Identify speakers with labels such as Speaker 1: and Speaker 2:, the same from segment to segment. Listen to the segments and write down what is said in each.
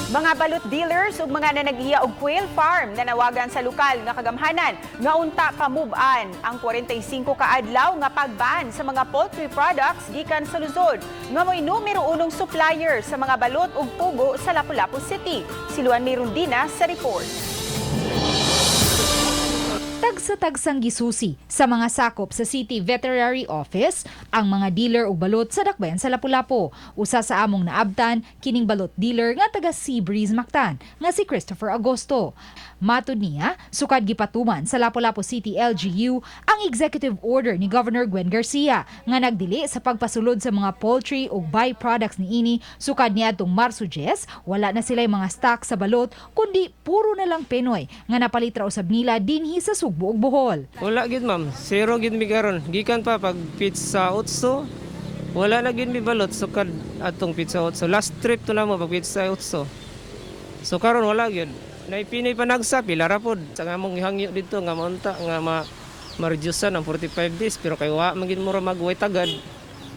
Speaker 1: Mga balot dealers ug mga nanag-iya og quail farm nanawagan sa lokal nga kagamhanan nga unta pamub-an ang 45 ka adlaw nga pagban sa mga poultry products gikan sa Luzon nga mo'y numero unong supplier sa mga balot ug pugo sa Lapu-Lapu City. Si Luan Mirundina sa report.
Speaker 2: Tagsa-tagsang gisusi sa mga sakop sa City Veterinary Office ang mga dealer og balot sa dakbayan sa Lapu-Lapu. Usa sa among naabtan kining balot dealer nga taga Sea Breeze Mactan nga si Christopher Agosto. Matud niya, sukad gipatuman sa Lapu-Lapu City LGU ang executive order ni Governor Gwen Garcia nga nagdili sa pagpasulod sa mga poultry ug byproducts niini sukad niadtong Marso 10, wala na sila mga stock sa balot kundi puro na lang Pinoy nga napalit ra usab nila dinhi sa Sugbo ug Bohol.
Speaker 3: Wala gid, ma'am, zero gid mi karon. Gikan pa pag petsa 8, wala na gid mi balot sukad atong petsa 8. Last trip to na mo pag petsa 8. So karon wala gyud. Nay Pinoy pa nagsa pila ra pod. Sa nga among gihangyo dito nga maunta nga ma ma-reduce ang 45 days, pero kay wa man gid mo ra magway tagad.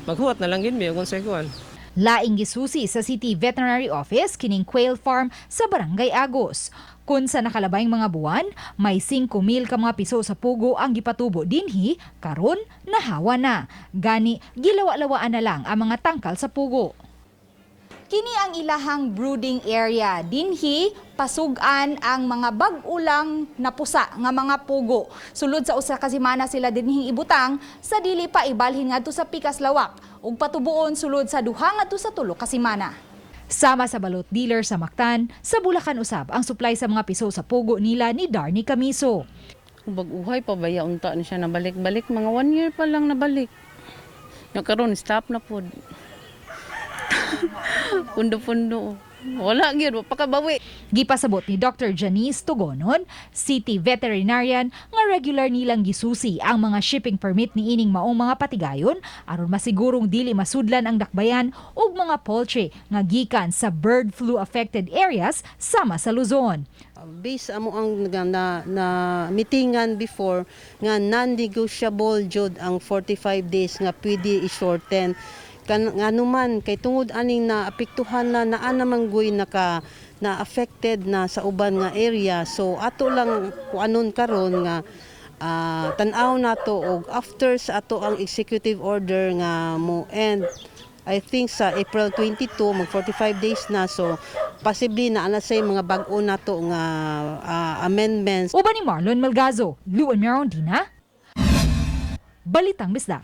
Speaker 3: Maghuwat na lang gid mi kung sa kuan.
Speaker 2: Laing gisusi sa City Veterinary Office kining quail farm sa Barangay Agos. Kung sa nakalabayng mga buwan, may 5,000 ka mga piso sa pugo ang gipatubo dinhi, karon nahawa na. Gani gilawa-lawaan na lang ang mga tangkal sa pugo. Kini ang ilahang brooding area. Dinhi pasug-an ang mga bag-o lang napusa nga mga pugo. Sulod sa 1 ka semana sila dinhi ibutang sa dili pa ibalhin ngadto sa pikas lawak ug patubuon sulod sa 2 ngadto sa 3 ka semana. Sama sa balot dealer sa Mactan, sa Bulacan usab ang supply sa mga piso sa pugo nila ni Darnie Camiso.
Speaker 4: Kung bag-uhay pa baya unta ni siya nabalik-balik, mga one year pa lang nabalik. Nga karon stop na pod. Pundo-pundo. Wala gyud, wa pa kabawi.
Speaker 2: Gipasabot ni Dr. Janice Tugonon, city veterinarian, nga regular nilang gisusi ang mga shipping permit ni ining maong mga patigayon aron masigurong dili masudlan ang dakbayan ug mga poultry nga gikan sa bird flu affected areas sama sa Luzon.
Speaker 5: Based amo ang na meetingan before nga non-negotiable jud ang 45 days nga pwede i-shorten kan ngano man kay tungod aning naapektuhan na naa naman guy naka na affected na sa uban nga area. So ato lang kuanon karon nga tan-aw nato og after sa ato ang executive order nga mo end, I think, sa April 22, mag 45 days na, so possibly na ana say mga bag-o nato nga amendments.
Speaker 2: Uban ni Marlon Melgazo, Luan Mirondina, Balitang Bisdak.